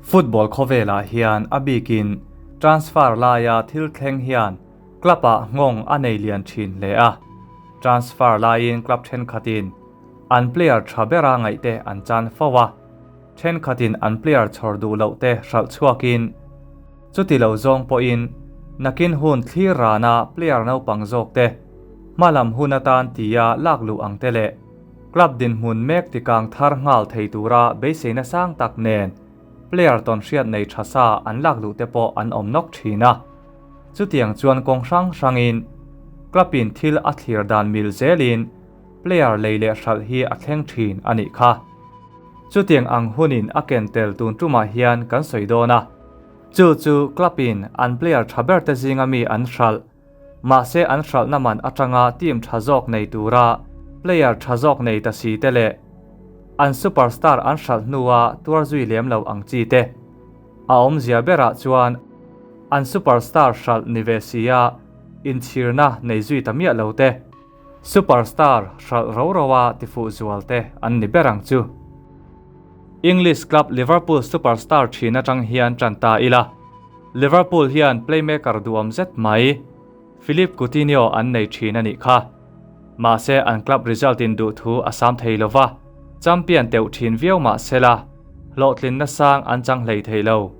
Football khawvelah hian a bikin transfer laia thil thleng hian club-ah nghawng a nei lian thin hle a. Transfer laiin club thenkhatin an player tha bera ngaihte an chan fo a, thenkhatin an player chhawr duh loh te hralh chhuakin chuti lo zawng pawhin nakin hun thlir rana player naupang zawk te hmalam hun atan tia lak luh ang te leh Club dinhmun mek tikang thar nghal thei tura beiseina sang tak nen player tawnhriat nei tha sa an lak luh te pawh an awm nawk thin a. Chutiang chuan kawng hrang hrangin club in thil a thlir dan mil zelin player lei leh hralh hi a thleng thin a nih kha. Chutiang ang hunin a ken tel tun tumah hian kan sawi dawn a. Chu chu club in an player tha ber te zinga mi an hralh Mahse an hralhna man atanga team tha zawk nei tura player tha zawk nei ta si te leh an superstar an hralh hnua tuar zui lem lo ang chi te a awmzia berah chuan an superstar hralh ni ve sia inchhirna nei zui ta miah lo te superstar hralh ro roa tifuh zual te an ni ber ang chu. English club Liverpool superstar thin atang hian tan ta ila. Liverpool hian playmaker duhawm zet mai Philippe Coutinho an nei thin a nih kha. Mahse an club result in duhthu a sam thei lova, champion teuh thin viau mah sela, hlawhtlinna sang an chang hlei thei lo.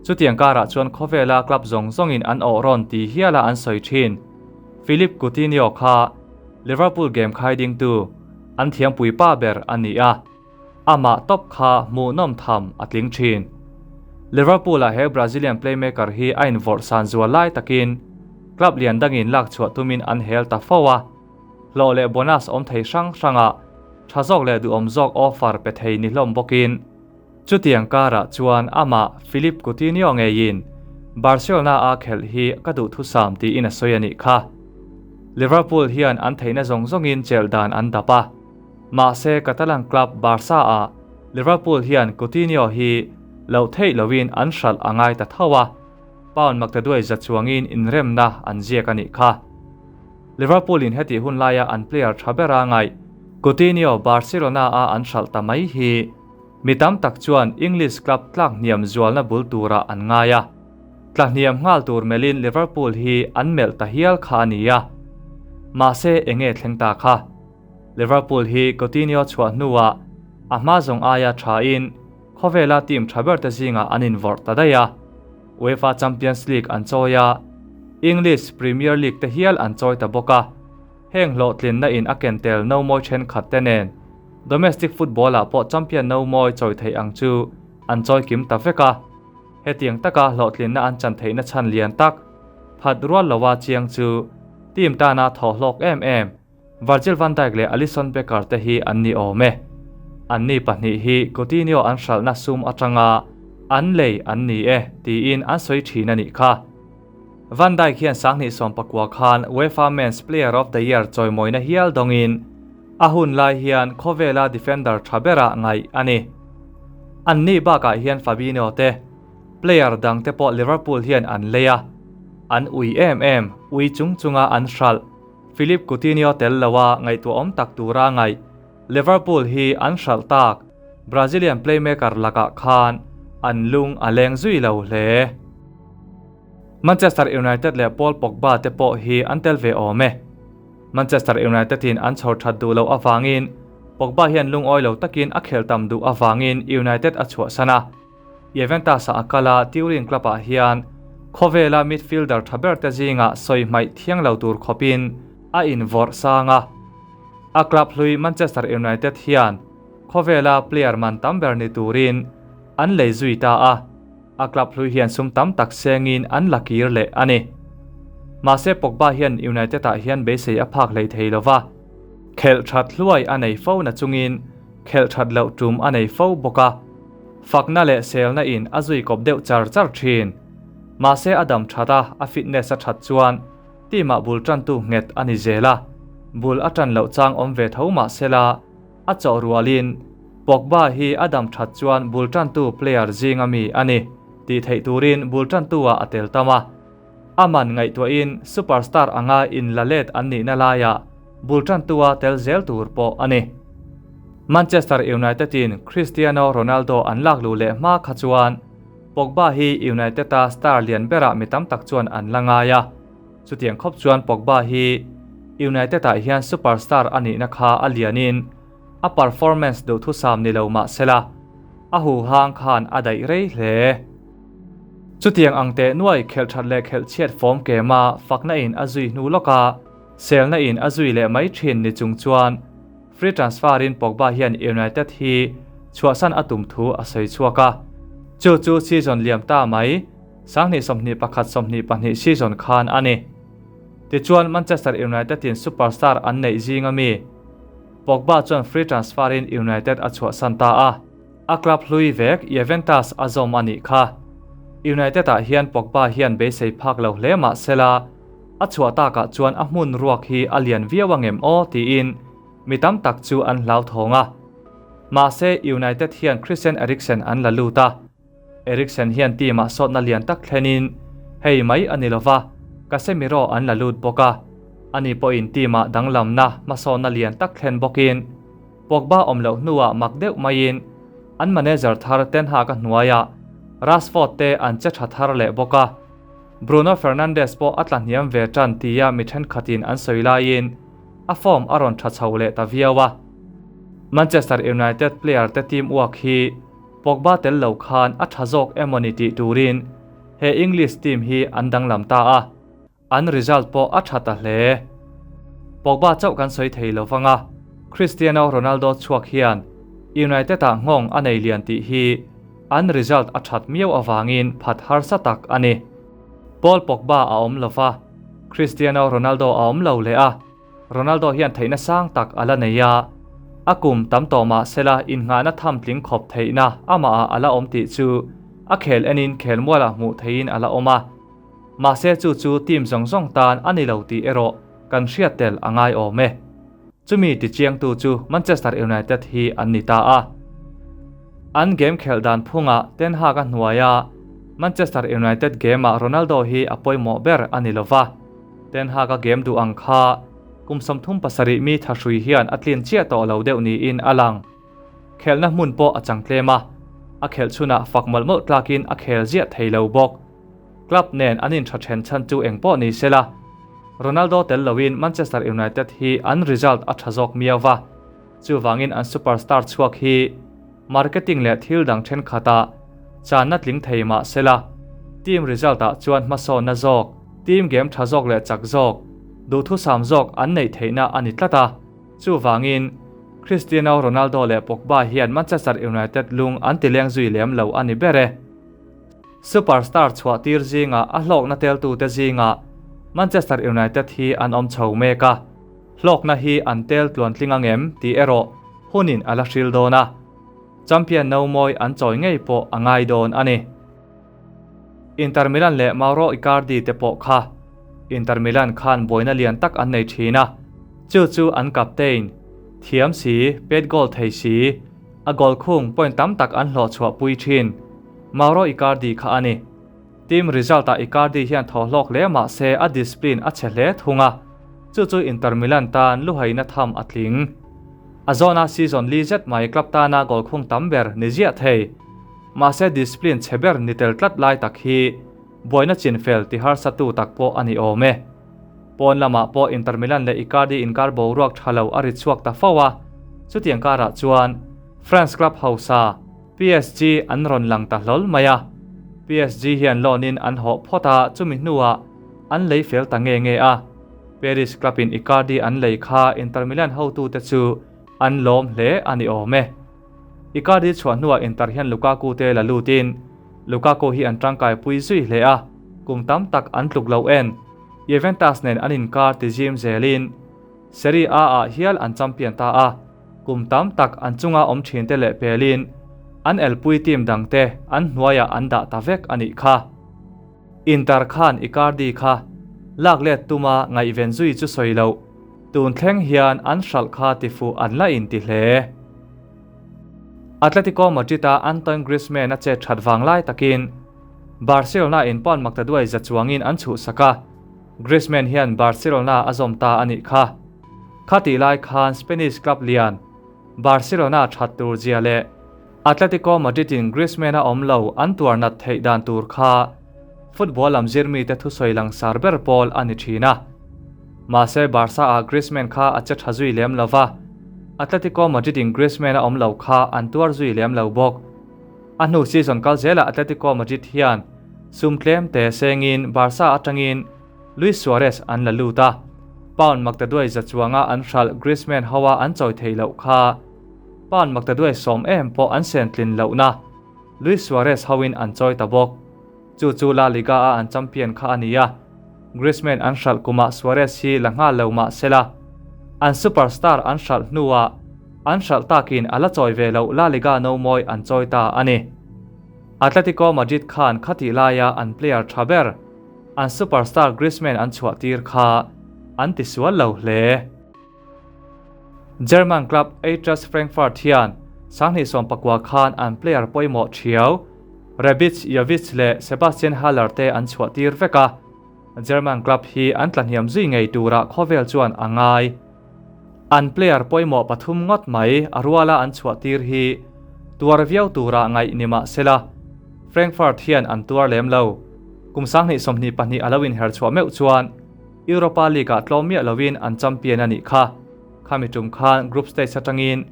Chutiang karah chuan khawvela club zawng zawngin an awh rawn ti hiala an sawi thin. Philippe Coutinho kha Liverpool game khai dingtu an thiampui pa ber a ni a. Amah tawp kha hmuhnawm tham a tling thin. Liverpool-ah he Brazilian playmaker hi a invawrh san zual lai takin club lian dangin lak chhuah tumin an hel ta fo a, hlawh leh bonus awm thei hrang hrangah tha zawk leh duhawm zawk offer pe thei ni hlawm bawkin chutiang karah chuan amah Philippe Coutinho ngeiin Barcelona-a khelh hi ka duhthusam tiin a sawi a nih kha. Liverpool hian an theihna zawng zawngin chelh dan an dap a. Mahse Catalan club Barca ah Liverpool hian Coutinho hi loh theih loin an hralh a ngai ta tho a, pound maktaduai za chuangin inremna an ziak a nih kha. Liverpool in hetih hun laia an player tha bera ngaih Coutinho Barcelona a an hralh ta mai hi mi tam tak chuan English club tlak hniam zualna bul turah an ngai a, tla hniam nghal tur melhin Liverpool hi an melh ta hial kha a ni a. Mahse enge thleng ta kha? Liverpool hi Coutinho chhuah hnuah a hma zawng aia thain khawvela team tha berte zingah an invawrh ta daih a. UEFA Champions League an chawi a, English Premier League te hial an chawi ta bawk a. Heng hlawhtlinna in a ken tel no mawi thenkhat te nen domestic football-ah pawh champion no mawi chawi theih ang chu an chawi kim ta vek a. Hetiang taka hlawhtlinna an chan theihna chhan lian tak phat rual loa chiang chu team tana thawhhlawk em em Virgil van Dijk leh Alisson Becker te hi an ni awm e. Anni pahnih hi Coutinho an hralhna sum atanga an lei an ni e tiin an sawi thin a nih kha. Van Dijk hian sanghnih sawmpakua khan UEFA Men's Player of the Year chawimawina hial dawngin a hun lai hian khawvela defender tha berah ngaih a ni. Anni bakah hian Fabinho te, player dang te pawh Liverpool hian an lei a, an ui em em, ui chung chunga an hralh. Philippe Coutinho tel loa ngaihtuahawm tak tura ngaih Liverpool hi an hralh tak Brazilian playmaker lakah khan an lung a leng zui lo hle. Manchester United leh Paul Pogba te pawh hi an tel ve awm e. Manchester United in an chhawr that duh loh avangin Pogba hian lungawi lo takin a khelh tam duh avangin United a chhuahsan a. Juventus-a a kal a, Turin club-ah hian khawvela midfielder tha berte zingah sawi hmaih thiang lo tur khawpin a invawrh sang a. A club hlui Manchester United hian khawvela player man tam ber ni turin an lei zui ta a, a club hlui hian sum tam tak sengin an la kir leh a ni. Mahse Pogba hian United-ah hian beisei a phak hlei thei lova, khelh that hluai a nei fo na chungin khelh that loh tum a nei fo bawk a. Fakna leh selna in a zui kawp deuh char char thin. Mahse a dam that a, a fitness a that chuan team ah bul tantu nghet a ni zel a. Bul a tan loh chang awm ve tho mahsela a chawh rualin Pogba hi a dam that chuan bul tantu player zinga mi a ni tih theih turin bul tantu ah a tel tam a. A man ngaihtuahin superstar anga in la let an nihna laiah bul tantua tel zel tur pawh a ni. Manchester United-in Cristiano Ronaldo an lak luh leh hma kha chuan Pogba hi United-a star lian berah mi tam tak chuan an la ngai a. Chutiang khawp chuan Pogba hi United-ah hian superstar a nihna kha a lianin a performance duhthusam ni lo mah sela, a huhang khan a daih rei hle. Chutiang ang teh nuai khelh that leh khelh chhiat fawm kema fakna in a zui hnu lawk a, selna in a zui leh mai thin ni chung chuan free transfer in Pogba hian United hi chhuahsan a tum thu a sawi chhuak a. Chu chu season liam ta mai 2021 22 season khan a ni. Tichuan Manchester United in superstar an neih zing ami Pogba chuan free transfer in United a chhuahsan ta a. A club hlui vek Juventus a zawm a nih kha. United ah hian Pogba hian beisei phak lo hle mah sela, a chhuah takah chuan a hmun ruak hi a lian viau angem aw tiin mi tam tak chu an hlauthawng a. Mahse United hian Christian Eriksen an la lut a. Eriksen hian team ah sawtna lian tak thlenin hei mai a ni lova, Casemiro an la lut bawk a. Ani pawhin team ah danglamna hmasawnna lian tak thlen bawkin Pogba awm loh hnuah mak deuh maiin an manager thar Ten Hag a hnuaiah Rashford te an che tha thar leh bawk a, Bruno Fernandes pawh a tla hniam ve tan tia mi thenkhatin an sawi laiin a form a rawn tha chho leh ta viau a. Manchester United player te team uak hi Pogba tel lo khan a tha zawk emawni tih turin he English team hi an danglam ta a. An result pawh a tha ta hle. Pogba chauh kan sawi thei lo vang a, Cristiano Ronaldo chhuak hian United-ah nghawng a nei lian tih hi an result a that miau avangin phat harsa tak a ni. Paul Pogba a awm lo va, Cristiano Ronaldo a awm lo leh a, Ronaldo hian theihna sang tak a la nei a, a kum tam tawh mah sela innghahna tham tling khawp theihna amahah a la awm tih chu a khel enin khelmualah hmuh theihin a la awm a. Mahse chu chu team zawng zawng tan a ni lo tih erawh kan hriat tel a ngai awm e. Chumi tichiangtu chu Manchester United hi an ni ta a. An game khelh dan phungah Ten Hag a hnuaia Manchester United game-ah Ronaldo hi a pawimawh ber a ni lova. Ten Hag a game duh ang kha kum 37 mi thahrui hian a tlin chiah tawh lo deuh niin a lang. Khelhna hmun pawh a chang tlem a, a khelh chhunah fak mawlh mawlh tlakin a khel ziah thei lo bawk. Club nen an intha then chhan chu eng pawh ni sela, Ronaldo tel loin Manchester United hi an result a tha zawk miau va, chuvangin an superstar chhuak hi marketing leh thil dang thenkhatah channa tling thei mah sela, team result ah chuan hmasawnna zawk, team game tha zawk leh chak zawk, duhthusam zawk an neih theihna a ni tlat a. Chuvangin, Cristiano Ronaldo leh Pogba hian Manchester United lung an ti leng zui lem lo a ni ber e. Superstar chhuah tir zingah a hlawkna teltute zingah Manchester United hi an awm chho mek a, hlawkna hi an tel tluantling angem tih erawh hunin a la hril dawn a, champion no mawi an chawi ngei pawh a ngai dawn a ni. Inter Milan leh Mauro Icardi te pawh kha Inter Milan khan buaina lian tak an nei thin a, chu chu an captain, thiam si, pet goal thei si, a goal khung point tam tak an hlawh chhuah pui thin Mauro Icardi kha a ni. Team result ah Icardi hian thaw hlawk hle mah se a discipline a chhe hle thung a, chu chu Inter Milan tan luhaina tham a tling. A zawna season li zet mai club tana goal khung tam ber ni ziah thei. Mahse discipline chhe ber ni tel tlat lai tak hi buaina chinfel ti harsatu tak pawh a ni awm e. Pawn lamah pawh Inter Milan leh Icardi inkar boruak tha lo a ri chhuak ta fo a, chutiang karah chuan France club hausa PSG an rawn lang ta hlawl mai a. PSG hian loan in an hawh phawt a, chumi hnuah an lei fel ta nge nge a. Paris club in Icardi an lei kha Inter Milan hotute chu an lawm hle a ni awm e. Icardi chhuah hnuah Inter hian Lukaku te la lutin Lukaku hi an tangkai pui zui hle a, kum tam tak an tluk lo en. Juventus nen an inkar ti zim zelin Serie A ah hial an champion ta a, kum tam tak an chunga awm thin te leh pelin an elpui team dang te an hnuaiah an dah ta vek a nih kha. Inter khan Icardi kha lak let tuma ngaihven zui chu sawi loh, tun thleng hian an hralh kha tifuh an la inti hle. Atletico Madrid-a Antoine Griezmann a chet that vang lai takin Barcelona in pawn maktaduai za chuangin an chhuhsak a, Griezmann hian Barcelona a zawm ta a nih kha. Khatih lai khan Spanish club lian Barcelona that tur zia leh. Atletico Madrid-in Griezmann-a awm lo an tuar nat theih dan tur kha football lam zirmite thusawi langsar ber pawl a ni thin a. Mahse Barca-ah Griezmann kha a che tha zui lem lo va, Atletico Madrid-in Griezmann-a awm lo kha an tuar zui lem lo bawk. A hnu season kal zelah Atletico Madrid hian sum tlem te sengin Barca atangin Luis Suarez an la lut a, pound maktaduai za chuanga an hralh Griezmann hoa an chawi thei loh kha pound maktaduai sawm em pawh an sen tlin lohna Luis Suarez hoin an chawi ta bawk. Chu chu La Liga-a an champion kha a ni a, Griezmann an hralh kumah Suarez hi la nghal lo mah se la, an superstar an hralh hnuah an hralh takin a la chawi ve loh La Liga no mawi an chawi ta a ni. Atletico Madrid khan khatih laia an player tha ber, an superstar Griezmann an chhuah tir kha an tisual lo hle. German club Eintracht Frankfurt hian 2019 khan an player pawimawh thiau Rebic Jovic leh Sebastian Haller te an chhuah tir vek a, German club hi an tlahniam zui ngei turah khawvel chuan a ngai. An player pawimawh pathum ngawt mai a ruala an chhuah tir hi tuar viau turah ngaih ni mah sela, Frankfurt hian an tuar lem lo. Kum 2022 a lo inher chhuah meuh chuan Europa League-ah tlawm miah lovin an champion a nih kha. Khami tum khan group stage atangin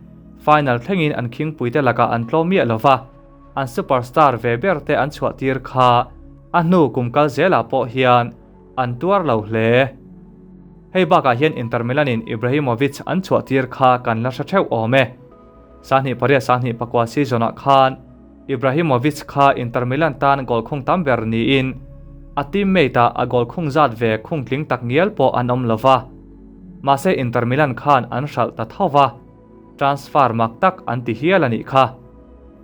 final thlengin an khingpuite lakah an tlawm miah lova, an superstar ve ber te an chhuah tir kha a hnu kum kal zelah pawh hian an tuar lo hle. Hei bakah hian Inter Milan-in Ibrahimovic an chhuah tir kha kan la hre theuh awm e. 28 29 season-ah khan Ibrahimovic kha Inter Milan tan goal khung tam ber niin a teammate-ah a goal khung zat ve khung tling tak ngial pawh an awm lo va. Mahse Inter Milan khan an hralh ta tho va, transfer mak tak an ti hial a nih kha.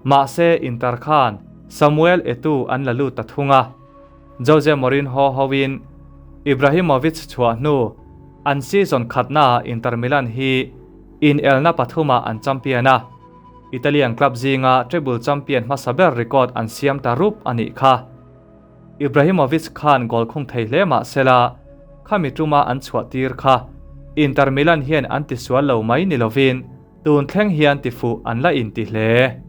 Mahse Inter khan Samuel Eto'o an la lut ta thung a. Jose Mourinho hoin Ibrahimovic chhuah hnu an season khatnaah Inter Milan hi inelna pathumah an champion a. Italian club zinga treble champion hmasa ber record an siam ta rup a nih kha. Ibrahimovic khan goal khung thei hle mah sela, khami tuma an chhuah tir kha Inter Milan hian an tisual lo mai ni lovin tun thleng hian tifuh an la inti hle.